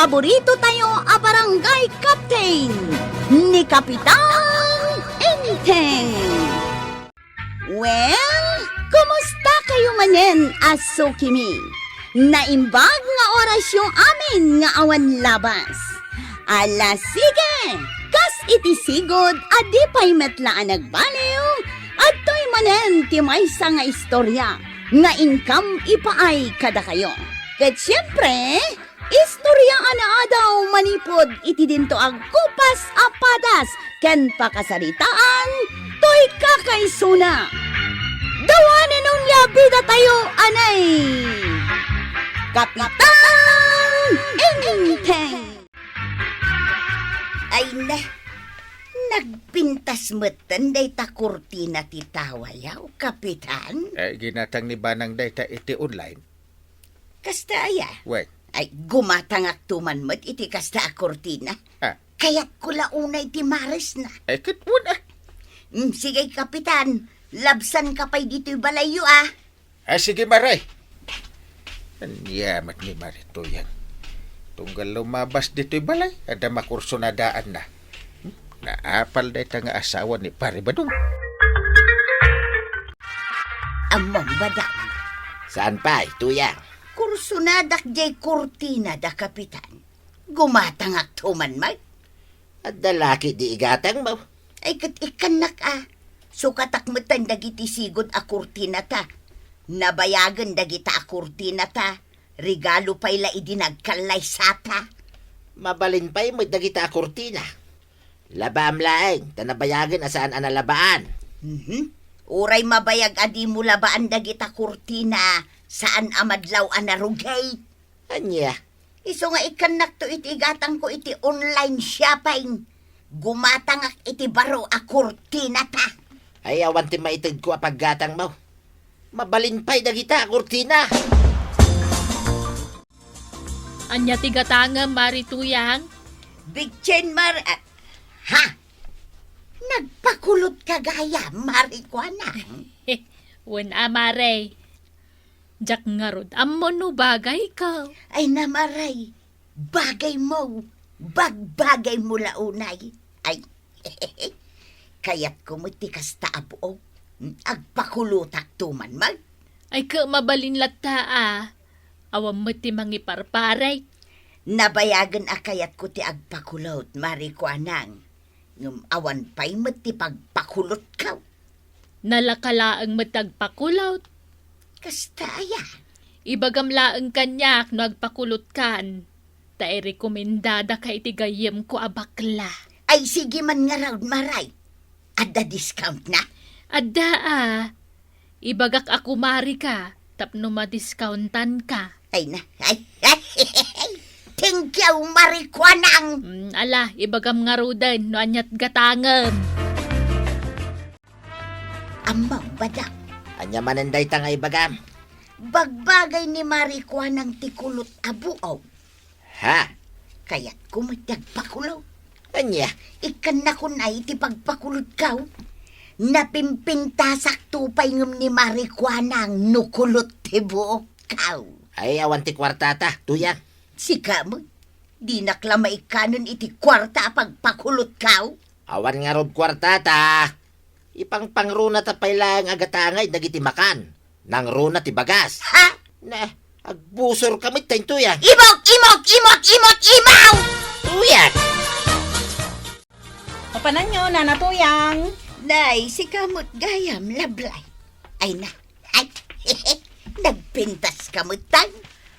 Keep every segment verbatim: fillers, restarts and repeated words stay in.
paborito tayo a barangay captain, ni Kapitan Enteng. Well, kumusta kayo manen a sukimi? Naimbag nga orasyo amin nga awan labas. Ala, sige! Kas iti sigud a di pay met la a nagbaliw, adtoy manen ti maysa nga istorya nga inkam ipaay kadakayo. Ket siempre, istorya a naadaw manipud iti dinto agkupas a padas ken pakasaritaan toy kakaisuna. Dawanen onia bidatayo anay Kapitan Enteng. Ay na, nagpintas metten dayta kurtina ti tawayaw, Kapitan. Eh, ginatang ni Banang dayta iti online. Kasta aya? Wen. Ay, gumatangakto man met iti kasta a kurtina. Ah. Kayatko la unay ti maresna. Ay, ket wen, ah. Mm, sige, Kapitan. Labsanka pay ditoy balayyo, ah. Ah, sige, Mare. Ania met ni Mare Tuyang. Tunggal lumabas ditoy balay, adda makursunadaanna. Hmm? Naapal dayta nga asawa ni Pare Badong. Ammom, Badong. Saan pay, Tuyang? Kursunadak diay kurtina da, Kapitan. Gumatangakto man met. Adda la ketdi igatangmo? Ay, ket ikkannak a. Sukatak metten dagiti sigud a kurtinata. Nabayagen dagita a kurtinata. Regalo pay la idi nagkallaysata. Mabalin pay met dagita a kurtina. Labaam laeng, ta nabayagen a saan a nalabaan. Mhm. Uray mabayag a dimo labaan dagita kurtina, saan a madlaw a narugay. Ania? Isu nga ikkannakto iti igatangko iti online shopping. Gumatangak iti baro a kurtinata. Ay, awan ti maitedko a paggatangmo. Mabalin pay dagita a kurtina. Ania ti gatangem, Mari Tuyang? Bitsin, Mar-, ah, ha? Nagpakulotka gayam, Mari Kuanang? Wen a, Mare. Diak ngarud ammo no bagayko. Ay na, Mare. Bagaymo. Bagbagaymo la unay. Ay, kayatko met ti kasta a buok. Agpakulotakto man met. Ay, ket mabalin latta a. Awan met ti mangiparparay. Nabayagen a kayatko ti agpakulot, Mari Kuanang. Ngem awan pay met ti pagpakulotko. Nalaka laeng met ti agpakulot. Kasta aya? Ibagam laeng kaniak no agpakulotkan, ta irekomendadaka iti gayyemko a bakla. Ay, sige man ngarud, Mare. Adda discount na? Adda a. Ibagak a kumarika tapno madiscountanka. Ay na. Ay, ay, thank you, Mari Kuanang. Mm, ala, ibagam ngaruden no aniat gatangem. Ammom, Badong. Ania manen dayta nga ibagam? Bagbagay ni Mari Kuanang ti kulot a buok. Ha? Kayatko met ti agpakulot. Ania? Ikkannakon ay ti pagpakulotko. Napimpintasakto pay ngem ni Mari Kuanang no kulot ti buokko. Ay, awan ti kuartata, Tuyang. Sika met, dinak la maikkanen iti kuarta a pagpakulotko. Awan ngarud kuartata. Ipangpangrunata pay laeng a gatangay dagiti makan. Nangruna ti bagas. Ha? Ne, agbusorka met, Tuyang. Imok, imok, imok, imok, imaw! Tuyang! Mapananyo, Nana Tuyang. Nay, sika met gayam, Lablay. Ay na, ay, nagpintaska met, tay.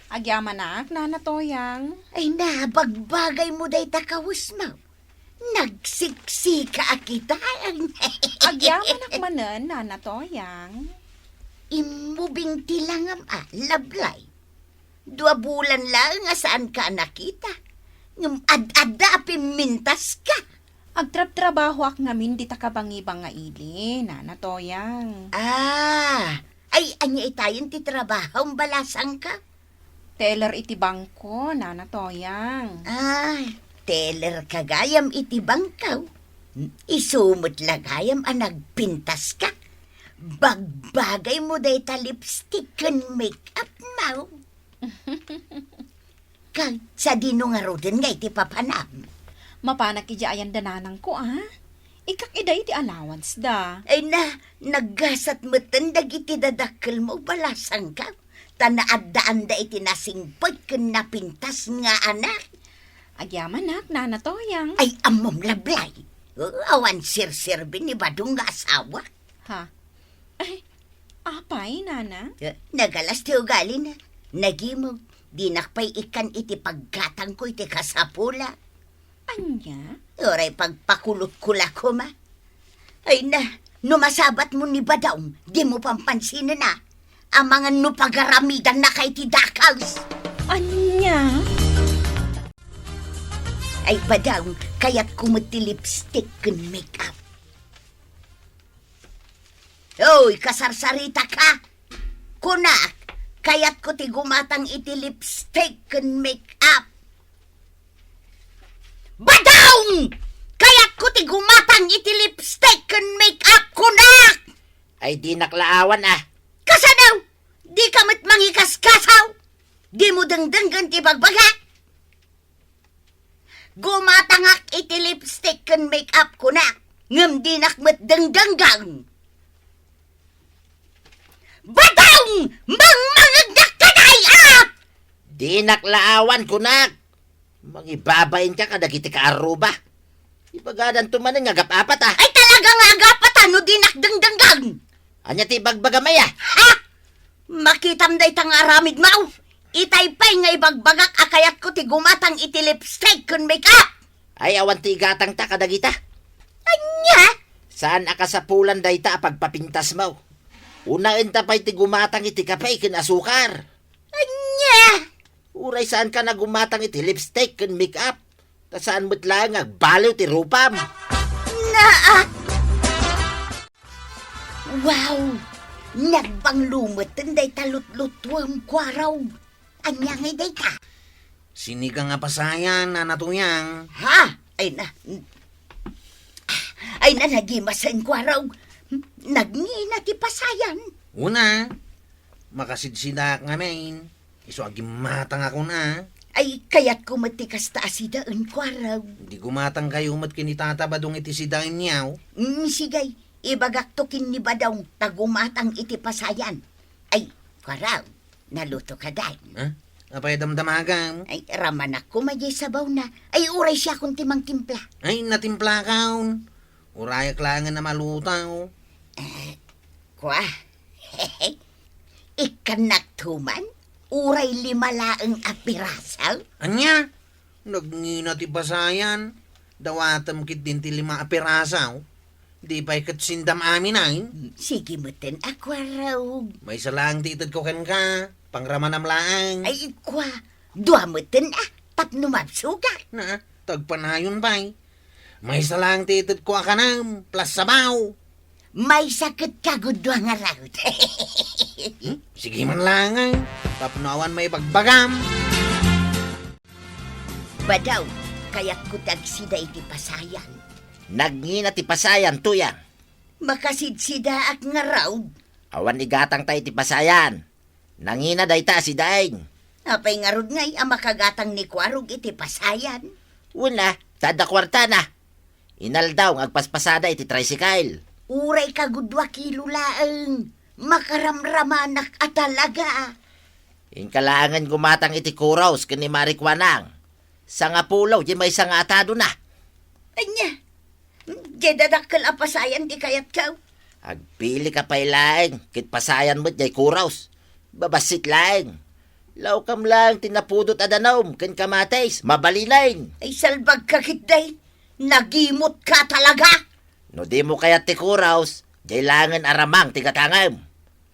Agyamanak, Nana Tuyang. Ay na, bagbagaymo dayta kawesmo. Nagsiksika a kita. Agyamanak manen, Nana Toyang. Immubing ti langam a, Lablay. Dua bulan laeng a saanka a nakita. Ngem ad-adda a pimmintaska. Agtrabtrabahoak ngamin dita kabangibang nga ili, Nana Toyang. Ah, ay, ania itayen ti trabahom, balasangka? Teller iti bangko, Nana Toyang. Ah, teller ka gayam iti bangko? Isu met la gayam a nagpintaska. Bagbagaymo dayta lipstick ken make-up mo. Ka, sadino ngaruden nga iti papanam? Mapanak idiay ayan da nanangko, a? Ikkak idiay iti allowance da. Ay na, naggasat metten dagiti dadakkelmo, balasangko. Ta naaddaanda iti nasingpet ken napintas nga anak. Agyamanak, Nana Toyang. Ay, ammom, Lablay. Awan serserbi ni Badong nga asawa. Ha? Ay, apay, Nana? Eh, nagalas ti ugalina. Nagimog, dinak pay ikkan iti paggatangko iti kasapula. Ania? Uray pagpakulot-kula koma. Ay na, no masabatmo ni Badong, dimo pampansinen a. Amangan no pagaramidannaka iti dakes. Ania? Ay, Badong, kayatko met ti lipstick ken make-up. Oy, kasarsaritaka! Kunak, kayatko ti gumatang iti lipstick ken make-up. Badong! Kayatko ti gumatang iti lipstick ken make-up, kunak! Ay, dinak la awan, a. Kasano? Dika met mangikaskasaw? Dimo dengdenggen ti bagbagak? Gumatangak iti lipstick ken make-up, kunak, ngem dinak met dengdenggen. Badong! Mangmangegnak kadi, a! Dinak la awan, kunak. Mangibabainka kadagiti kaarruba. Ibagadanto manen nga agap-apat, a. Ay, talaga nga agap-apat, a, no dinak dengdenggen. Ania ti ibagbagam aya? Ha? Makitam dayta nga aramidmo. Itay pay nga ibagbagak a kayatko ti gumatang iti lipstick ken make-up. Ay, awan ti igatangta kadagita. Ania? Saan a kasapulan dayta a pagpapintasmo. Unaenta pay ti gumatang iti kape ken asukar. Ania? Uray saanka nga gumatang iti lipstick ken make-up. Ta saan met laeng nga agbaliw ti rupam. Naa! Wow! Nagbanglo metten dayta lutlutuem, Kuarog. Ania ngay dayta? Sinigang a pasayan, Nana Toyang. Ha? Ay na. Ay na, nagimasen, Kuarog. Nagngina ti pasayan. Una, makasidsidaak ngamin. Isu a gimmatangakon a. Ay, kayatko met ti kasta a sidaen, Kuarog. Di gumatangkayo met ken ni Tata Badong iti sidaenyo? Mm, sige. Ibagakto ken ni Badong ta gumatang iti pasayan. Ay, Kuarog, nalutoka, deng. Ha? Apay damdamagam? Ay, ramanak koma diay sabawna. Ay, uray siakon ti mangtimpla. Ay, natimplakon. Urayak laengen a maluto. Eh, kua. Ikkannakto man, uray lima laeng a piraso? Ania? Nagngina ti pasayan. Dawatem ketdin ti lima a piraso. Di pay ket sindam amin, ay? Sige metten a, Kuarog. Maysa laeng ti itedko kenka. Pangramanam laeng. Ay, kua. Dua metten a, tapno mabsogak. Na, tagpanayon pay. Maysa laeng ti itedko a kanam, plus sabaw. Maysa ket kagudua ngarud. Hmm? Sige man laeng, ay. Tapno awan maibagbagam. Badong, kayatko ti agsida iti pasayan. Nagngina ti pasayan, Toyang. Makasidsidaak ngarud. Awan igatangta iti pasayan. Nangina dayta a sidaen. Apay ngarud ngay a makagatang ni Kuarog iti pasayan? Wen a, ta adda kuartana. Inaldaw nga agpaspasada iti tricycle. Uray kagudua kilo laeng. Makaramramanak a talaga. Inka laengen gumatang iti Kuros ken ni Mari Kuanang. Sangapulo diay maysa nga atadona. Ania? Diay dadakkel a pasayan ti kayatko. Agpilika pay laeng ket pasayan met diay Kuros. Babassit laeng. Laokam laeng ti napudot a danum ken kamatis. Mabalinen. Ay, salbagka ketdi. Nagimotka talaga. No dimo kayat ti Kuros, diay laengen a ramang ti gatangem.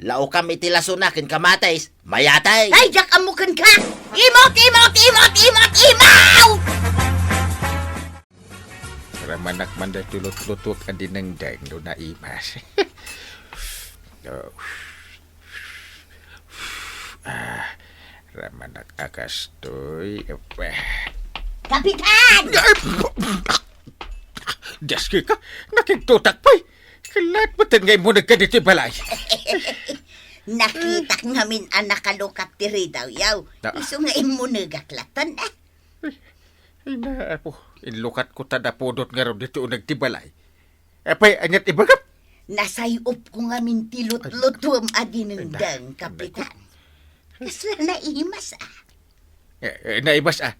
Laokam iti lasona ken kamatis, mayatay. Ay, diak ammo kenka! Imot, imot, imot, imot, imot! Ramanak man daytoy lutlutok a dinengdeng no naimas. Oh. Ah, ramanak a kastoy. Kapitan! Ay, Dios ka, nakigtutak pay. Kalat mo ten nga imuneg ka ditoy balay. Nakitak ngamin a nakalukat ti ridaw, yaw. Ah. Isu nga immunegak latan, eh. Ay, ay, na, apo, inlukatko ta napudot ngarud ditoy uneg ti balay. Apay, ania't ibagam? Nasay-opko ngamin ti lutlutuem a dinengdeng, ay, na, Kapitan. Kasla naimas, ah. Eh, eh, naimas, ah.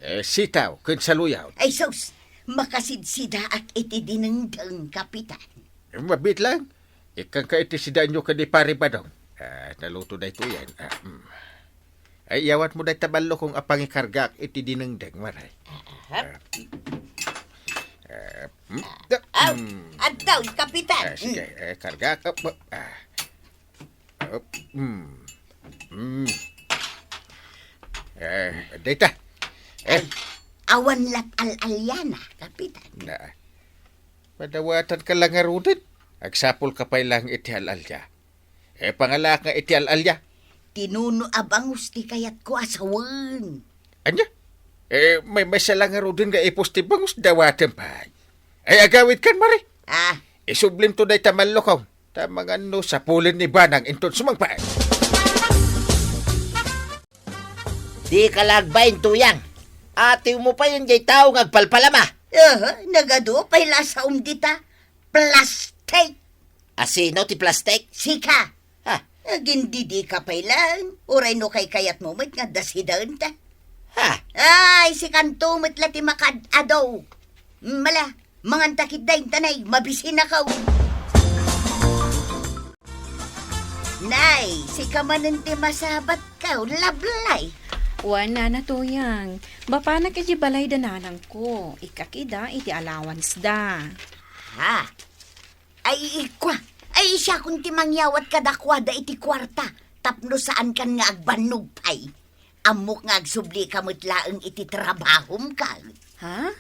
Eh, sitaw, ken saluyaw. Ay, sus! Makasidsidaak iti dinengdeng, Kapitan. Eh, mabiit lang. Ikkanka iti sidaanyo ken ni Pare Badong. Ah, naluto daytoy yan. Ah, mm. Ay, iyawatmo dayta ballokong a pangikargaak iti dinengdeng, Maray. Ah, ah. Ah, mm. Aw, mm. Adtoy, Kapitan. Ah, sige, mm, eh, kargaak. Ah, ah. Op, mm. Mm. Eh, dayta. Eh. Ay, awan la't al-alyana, Kapitan. Na. Padawatanka la ngaruden. Agsapulka pay laeng iti al-alya. Eh, pangalaak nga iti al-alya. Tinuno a bangus ti kayatko a sawen. Ania? Eh, maymaysa la ngaruden nga ipus ti bangus, dawatem pay. Ay, agawidkan, Mare. Ah. Isublimto dayta mallokaw. Ta mangan no sapulen ni Banang inton sumangpet. Dika la agbain, Tuyang. Atiwmo pay diay tao nga agpalpalama. Aha, nagadu pay la a saom dita. Plastik. A sino ti plastik? Sika. Ha? Agindidika pay laeng. Uray no kaykayatmo met nga adda sidaenta. Ha? Ay, sikanto met la ti makaad-ado. Mala, manganta ketdi, inta, Nay, mabisinakaw. Nay, sika manen ti masabatkaw, Lablay. Wen, Nana Tuyang, mapanak idiay balay da nanangko, ikkakida iti allowance da. Ha? Ay, ikua, ay, siakon ti mangyawat kadakuada iti kuarta, tapno saankan nga agbannog pay. Ammok nga agsublika met laeng iti trabahom, ka. Ha?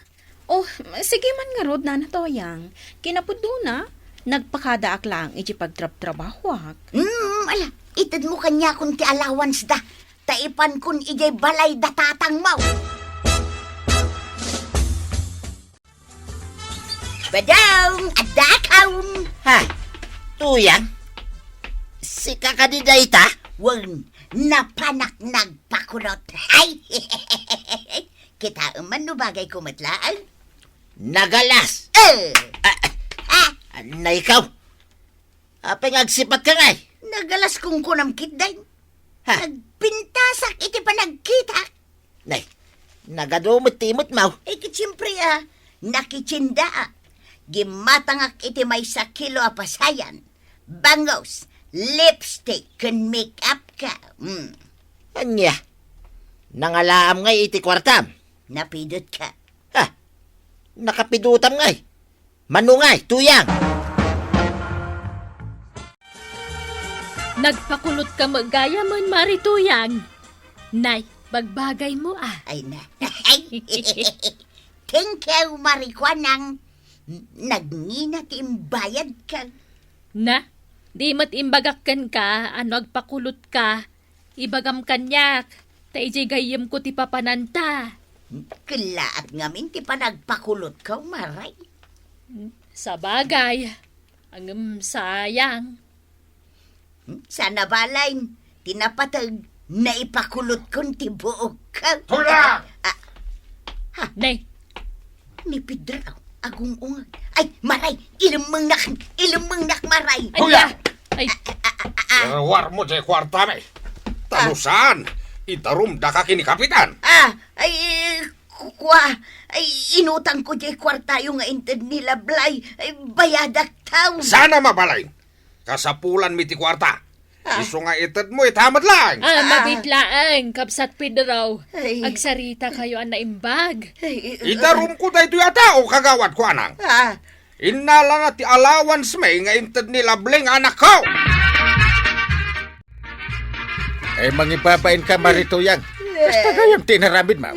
Oh, sige man ngarud, Nana Toyang. Kinapudnona, nagpakadaak laeng iti pagtrabtrabahoak. Hmm, ala, itedmo kaniakon ti allowance da. Ta ipankon idiay balay da tatangmo. Badong, adda akon. Ha? Tuyang? Sika kadi dayta? Wen, napanak nagpakulot. Ay! Kitaem man no bagayko met laeng. Nagalas! Eh! Ah, ah, ah, na ikaw? Apay nga agsipatka ngay? Nagalas kunkunam ketdin. Ha? Nagpintasak iti panagkitak. Nay, nagadu met ti imutmo. Eh, ket siempre, ah, nakitsinda, ah. Gimmatangak iti maysa kilo a pasayan, bangus, lipstick, ken make-up ka. Hmm. Ania? Nangalaam ngay iti kuartam? Napidotka. Ha? Nakapidotam ngay? Mano ngay, Tuyang? Nagpakulot ka met gayamen, Mari Tuyang. Nay, bagbagaymo, ah. Ay na. Thank you, Mari Kuanang. Nagngina ti imbayadko. Na, di met imbagak kenka a no agpakulot ka, ibagam kaniak, ta idiay gayyemko ti papananta. Kellaat ngamin ti panagpakulotko, Maray. Sabagay, ngem sayang. Hmm, saan a balaymo ti napateg, naipakulotkon ti buokko. Hoy, ah! Ah, ha? Nay. Ni Pedro, agung-ungag. Ay, Maray, ilemmengnak, ilemmengnak, Maray. Ay, Hoy, ah! Ay. Ah, ah, ah, ah, ah. Warwarmo diay kuartam. Ah. Ta no saan, idarumdaka ken ni Kapitan. Ah, ay, ku-, kua, ay, inutangko diay kuartayo nga inted ni Lablay. Ay, bayadak taon. Saan a mabalin? Kasapulanmi ti kuarta. Ah. Isu nga itedmo ita met laeng. Ah, ah, mabiit laeng, Kabsat Pedro. Ay. Agsaritakayo a naimbag. Ay, ay, idarumko daytoy a tao, Kagawad Kuanang. Ah. Innalana ti allowance mi nga inted ni Lablay nga anakko. Ay, mangibabain ka, Mari Tuyang. Kasta gayam ti inaramidmo.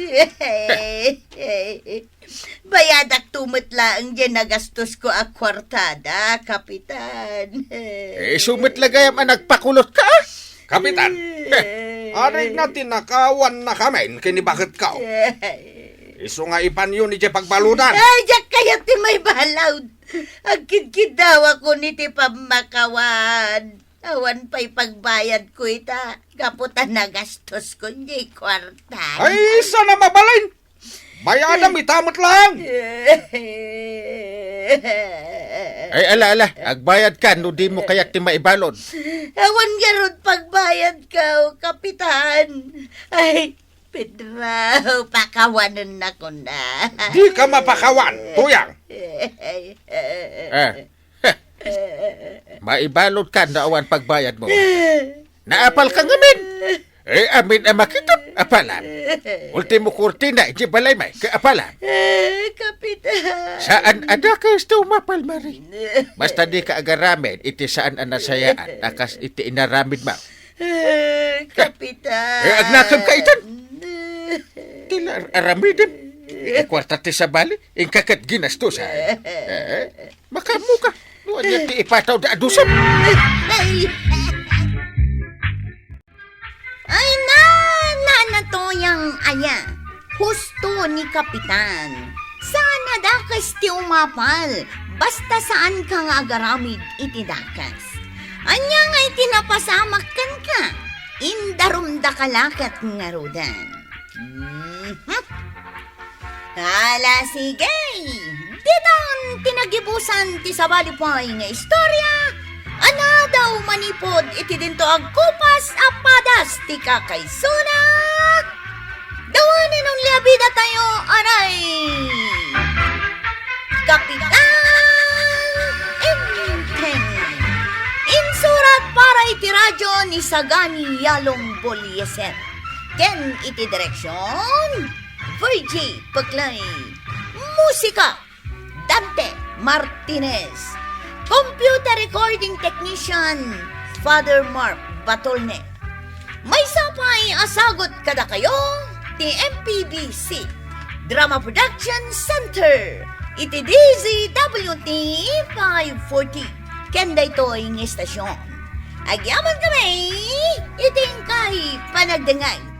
Bayadakto met laeng diay nagastosko a kuartada, Kapitan. Eh, isu met la gayam a nagpakulotka, ah? Kapitan, eh, adda tinakawanna kamin ken ni baketko. Isu nga ipanyo idiay pagbaludan. Ay, diak kayat ti maibalud. Agkidkiddawakon iti pammakawan. Awan pay pagbayadko ita, gapu ta nagastoskon diay kuarta. Ay, saan a mabalin? Bayadam ita met laeng. Ay, ala, ala, agbayadkan no dimo kayat ti maibalud. Awan ngarud pagbayadko, Kapitan. Ay, Pedro, pakawanennakon. Dika mapakawan, Tuyang. Eh, maibaludkan no awan pagbayadmo. Naapalka ngamin. Eh, amin a makitut, apalam. Ultimo kurtina, iti balaymi, kaapalam. Eh, Kapitan. Saan a dakes ti umapal, Mari. Basta dika agaramid iti saan a nasayaan, a kas iti inaramidmo. Eh, Kapitan. Eh, agnakemka itan. Ti la-, aramidem. Eh, kuarta ti sabali, inka ket ginastosan. Eh, makaammoka. No ania ti ipatawda a dusem. Ay. Ay, na, na, na, Tuyang aya. Husto ni Kapitan. Saan a dakes ti umapal, basta saanka nga agaramid iti dakes. Ania nga iti napasamak kenka, indarumdaka la ket ngaruden. Mhm. Ala, sige! Ditan ti nagibusan ti sabali pay nga istorya a nadaw manipud iti dinto agkupas a padas ti kakaisuna. Dawanen unli a bidatayo, aray! Kapitan Enteng. Insurat para iti radyo ni Sagani Yalong Bolieser. Ken iti direksyon, Virgie Peclay. Musika, Dante Martinez. Computer recording technician, Father Mark Batolne. Maysa pay a sagut kadakayo ti M P B C Drama Production Center iti D Z W T five forty ken daytoy nga istasyon. Agyamankami iti inkay panagdengngeg.